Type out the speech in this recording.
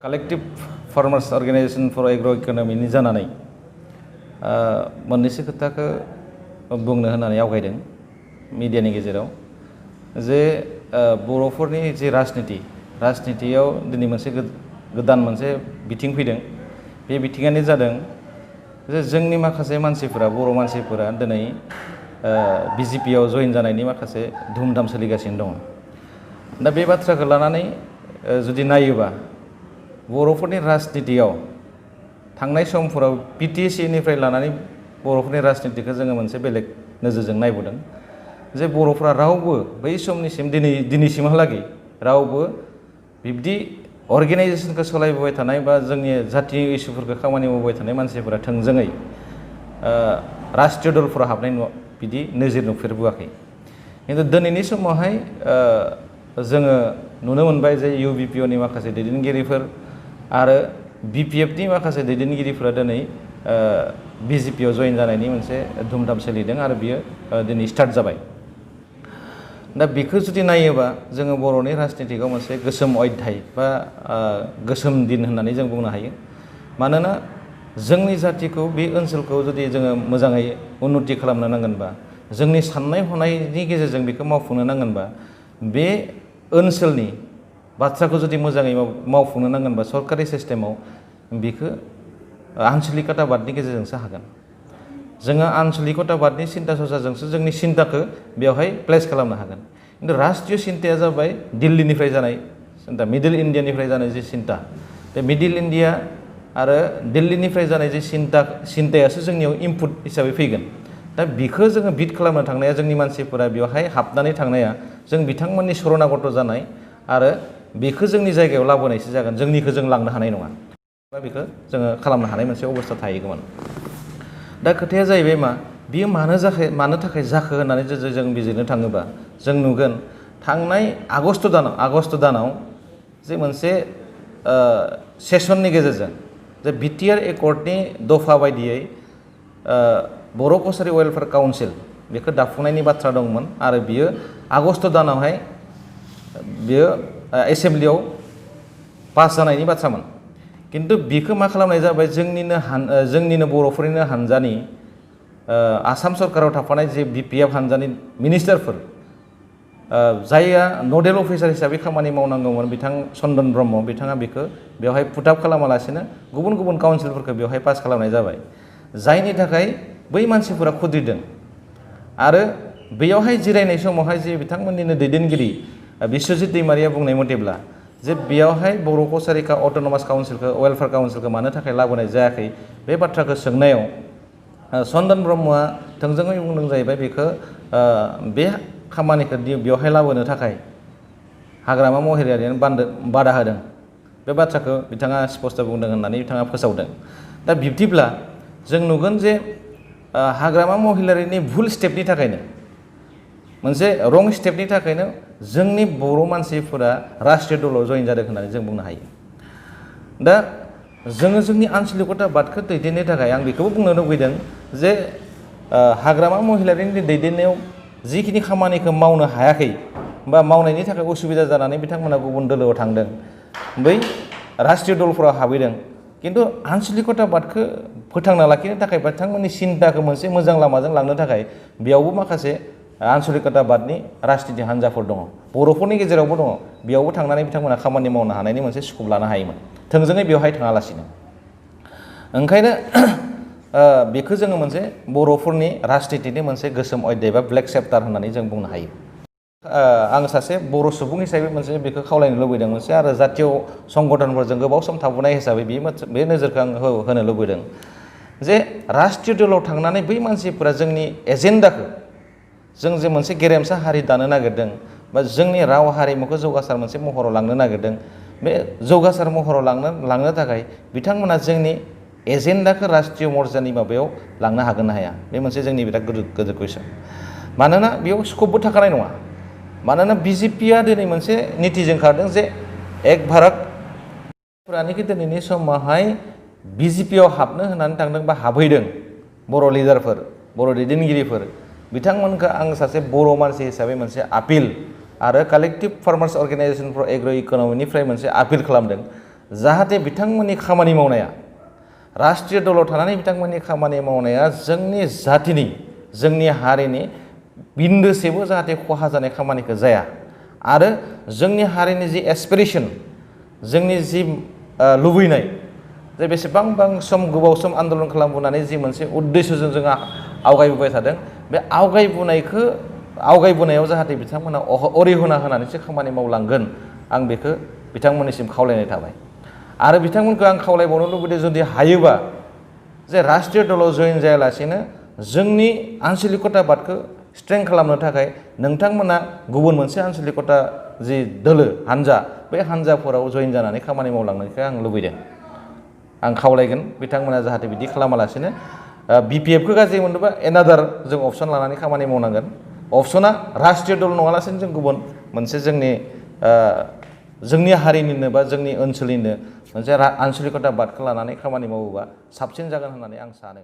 Collective farmers organization for agro' इकनमिनि जानानै मोननैसो खोथाखौ बुंनो होननानै आवगायदों मिडियानि गेजेराव जे बर'फोरनि जे राजनितियाव दिनै मोनसे गोदान मोनसे बिथिं फैदों। बे बिथिङानो जादों जे जोंनि माखासे मानसिफोरा बर' मानसिफोरा दिनै बिजेपिआव जइन जानायनि माखासे धुमधाम सोलिगासिनो दङ। दा बे बाथ्राखौ लानानै जुदि नायोबा बर'फोरनि राजनितियाव थांनाय समफोराव पिटिसिनिफ्राय लानानै बर'फोरनि राजनितिखौ जोङो मोनसे बेलेग नोजोरजों नायबोदों जे बर'फोरा रावबो बै समनिसिम दिनैसिमहालागै रावबो बिब्दि अर्गेनाइजेशनखौ सालायबोबाय थानाय बा जोंनि जातीय इस्युफोरखौ खामानि मावबाय थानाय मानसिफोरा थोंजोङै राष्ट्रीय दलफोराव हाबनाय बिदि नोजोर नुफेरबोआखै। खिन्थु दिनैनि समावहाय जोङो नुनो मोनबाय जे UBPOनि माखासे दैदेनगिरिफोर आरो BPFनि माखासे दैदेनगिरिफोरा दिनै BJPआव जइन जानायनि मोनसे धुमधाम सोलिदों आरो बियो दिनै स्टार्ट जाबाय। दा बेखौ जुदि नायोबा जोङो बर'नि राजनितिकआव मोनसे गोसोम अध्याय बा गोसोम दिन होननानै जों बुंनो हायो। मानोना जोंनि जातिखौ बे ओनसोलखौ जुदि जोङो मोजाङै उन्नति खालामनो नांगोनबा जोंनि साननाय हनायनि गेजेरजों बेखौ मावफुंनो नांगोनबा बे ओनसोलनि बाथ्राखौ जुदि मोजाङै मावफुंनो नांगोनबा सरकारि सिस्टेमाव बेखौ आन्सलिकताबादनि गेजेरजोंसो हागोन। जोङो आन्सलिकताबादनि सिन्ता सरसाजोंसो जोंनि सिन्ताखौ बेवहाय प्लेस खालामनो हागोन। खिन्थु राष्ट्रीय सिन्ताया जाबाय दिल्लीनिफ्राय जानाय सिन्ता, मिडिल इन्डियानिफ्राय जानाय जे सिन्ता, बे मिडिल इन्डिया आरो दिल्लीनिफ्राय जानाय जे सिन्तायासो जोंनियाव इनपुट हिसाबै फैगोन। दा बेखौ जोङो बिट खालामनो थांनाया जोंनि मानसिफोरा बेवहाय हाबनानै थांनाया जों बिथांमोननि शरणागत जानाय आरो बेखौ जोंनि जायगायाव लाबोनायसो जागोन, जोंनिखौ जों लांनो हानाय नङा बा बेखौ जोङो खालामनो हानाय मोनसे अबस्था थाहैगौमोन। दा खोथाया जाहैबाय मा बियो मानो थाखाय जाखो होननानै जों बिजिरनो थाङोबा जों नुगोन थांनाय आगस्ट दानाव जे मोनसे सेसननि गेजेरजों जे बिटिआर एकर्डनि दफा बायदियै बर' कसारि वेलफेयार काउन्सिल बेखौ दाफुंनायनि बाथ्रा दंमोन आरो बियो आगस्ट दानावहाय बियो एसेम्ब्लियाव पास जानायनि बाथ्रामोन। खिन्थु बेखौ मा खालामनाय जाबाय जोंनिनो बर'फोरनिनो हानजानि आसाम सरकाराव थाफानाय जे BPF हानजानि मिनिस्टारफोर जायहा नडेल अफिसार हिसाबै खामानि मावनांगौमोन बिथां चन्दन ब्रह्म बिथाङा बेखौ बेवहाय पुटआप खालामालासिनो गुबुन काउन्सिलफोरखौ बेवहाय पास खालामनाय जाबाय, जायनि थाखाय बै मानसिफोरा खुद्रिदों। आरो बेयावहाय जिरायनाय समावहाय जे बिथांमोननिनो दैदेनगिरि बिश्वजित दैमारिया बुंनाय मथेब्ला जे बेयावहाय बर' कसारि अट'नमास काउन्सिलखौ वेलफेयार काउन्सिलखौ मानो थाखाय लाबोनाय जायाखै बे बाथ्राखौ सोंनायाव चन्दन ब्रह्मआ थोंजोङै बुंदों जाहैबाय बेखौ बे खामानिखौ बेवहाय लाबोनो थाखाय हाग्रामा महिलारियानो बादा होदों, बे बाथ्राखौ बिथाङा स्पष्ट बुंदों होननानै बिथाङा फोसावदों। दा बिब्दिब्ला जों नुगोन जे हाग्रामा महिलारिनि भुल स्टेपनि थाखायनो मोनसे रं स्टेपनि थाखायनो जोंनि बर' मानसिफोरा राष्ट्रीय दलाव जइन जादों होननानै जों बुंनो हायो। दा जोङो जोंनि आन्सलिकताबादखौ दैदेननो थाखाय आं बेखौबो बुंनो लुबैदों जे हाग्रामा महिलारिनि दैदेननायाव जिखिनि खामानिखौ मावनो हायाखै बा मावनायनि थाखाय उसुबिदा जानानै बिथांमोना गुबुन दोलोआव थांदों, बै राष्ट्रीय दलफोराव हाबहैदों। खिन्थु आन्सलिकताबादखौ फोथांना लाखिनो थाखाय बिथांमोननि सिन्ताखौ मोनसे मोजां लामाजों लांनो थाखाय बेयावबो माखासे आन्सलिकताबादनि राजनिति हान्जाफोर दङ, बर'फोरनि गेजेरावबो दङ। बेयावबो थांनानै बिथांमोना खामानि मावनो हानायनि मोनसे स्कप लानो हायोमोन थोंजोङै बेवहाय थाङालासिनो। ओंखायनो बेखौ जोङो मोनसे बर'फोरनि राजनितिनि मोनसे गोसोम अध्याय बा ब्लेक चेप्टार होननानै जों बुंनो हायो। आं सासे बर' सुबुं हिसाबै मोनसे बेखौ खावलायनो लुबैदों मोनसे आरो जातीय संगठनफोरजों गोबाव सम थाबोनाय हिसाबै बे नोजोरखौ आं होनो लुबैदों जे राष्ट्रीय दलाव थांनानै बै मानसिफोरा जोंनि एजेन्डाखौ जों जे मोनसे गेरेमसा हारि दानो नागिरदों बा जोंनि राव हारिमुखौ जौगासार मोनसे महराव लांनो नागिरदों, बे जौगासार महराव लांनो थाखाय बिथांमोना जोंनि एजेन्डाखौ राष्ट्रीय मर्जानि माबायाव लांनो हागोन ना हाया, बे मोनसे जोंनि बिराद गिदिर कुइसन। मानोना बेयाव स्कपबो थाखानाय नङा। मानोना BJPआ दिनै मोनसे नितिजों खारदों जे एक भारत फोरानोखि दिनैनि समावहाय BJPआव हाबनो होननानै थांदों बा हाबहैदों बर' लिडारफोर, बर' दैदेनगिरिफोर बिथांमोनखौ आं सासे बर' मानसि हिसाबै मोनसे आपिल आरो collective farmers organization for agro' इकनमिनिफ्राय मोनसे आपिल खालामदों जाहाथे बिथांमोननि खामानि मावनाया राष्ट्रीय दलाव थानानै बिथांमोननि खामानि मावनाया जोंनि जातिनि जोंनि हारिनि बिन्दोसेबो जाहाथे खहा जानाय खामानिखौ जाया आरो जोंनि हारिनि जि एसपिरेसन जोंनि जि लुबैनाय जे बेसेबांबां सम गोबाव सम आन्दलन खालामबोनानै जि मोनसे उद्देश्यजों जोंहा आवगायबोबाय थादों बे आवगायबोनायाव जाहाथे बिथांमोना अरिहना होनानैसो खामानि मावलांगोन आं बेखौ बिथांमोननिसिम खावलायनाय थाबाय आरो बिथांमोनखौ आं खावलायबावनो लुबैदों जुदि हायोबा जे राष्ट्रीय दलाव जयेन जायालासेनो जोंनि आन्चलिकताबादखौ स्ट्रें खालामनो थाखाय नोंथांमोना गुबुन मोनसे आन्चलिकता जि दोलो हानजा बे हानजाफोराव जयेन जानानै खामानि मावलांनायखौ आं लुबैदों आं खावलायगोन बिथांमोना जाहाथे बिदि खालामालासेनो बिपिएफखौ गाज्रि मोनदोंबा एनादार जों अपसन लानानै खामानि मावनांगोन अपसना राष्ट्रीय दल नङालासेनो जों गुबुन मोनसे जोंनि हारिनिनो बा जोंनि ओनसोलनिनो मोनसे आन्चलिकताबादखौ लानानै खामानि मावोबा साबसिन जागोन होननानै आं सानो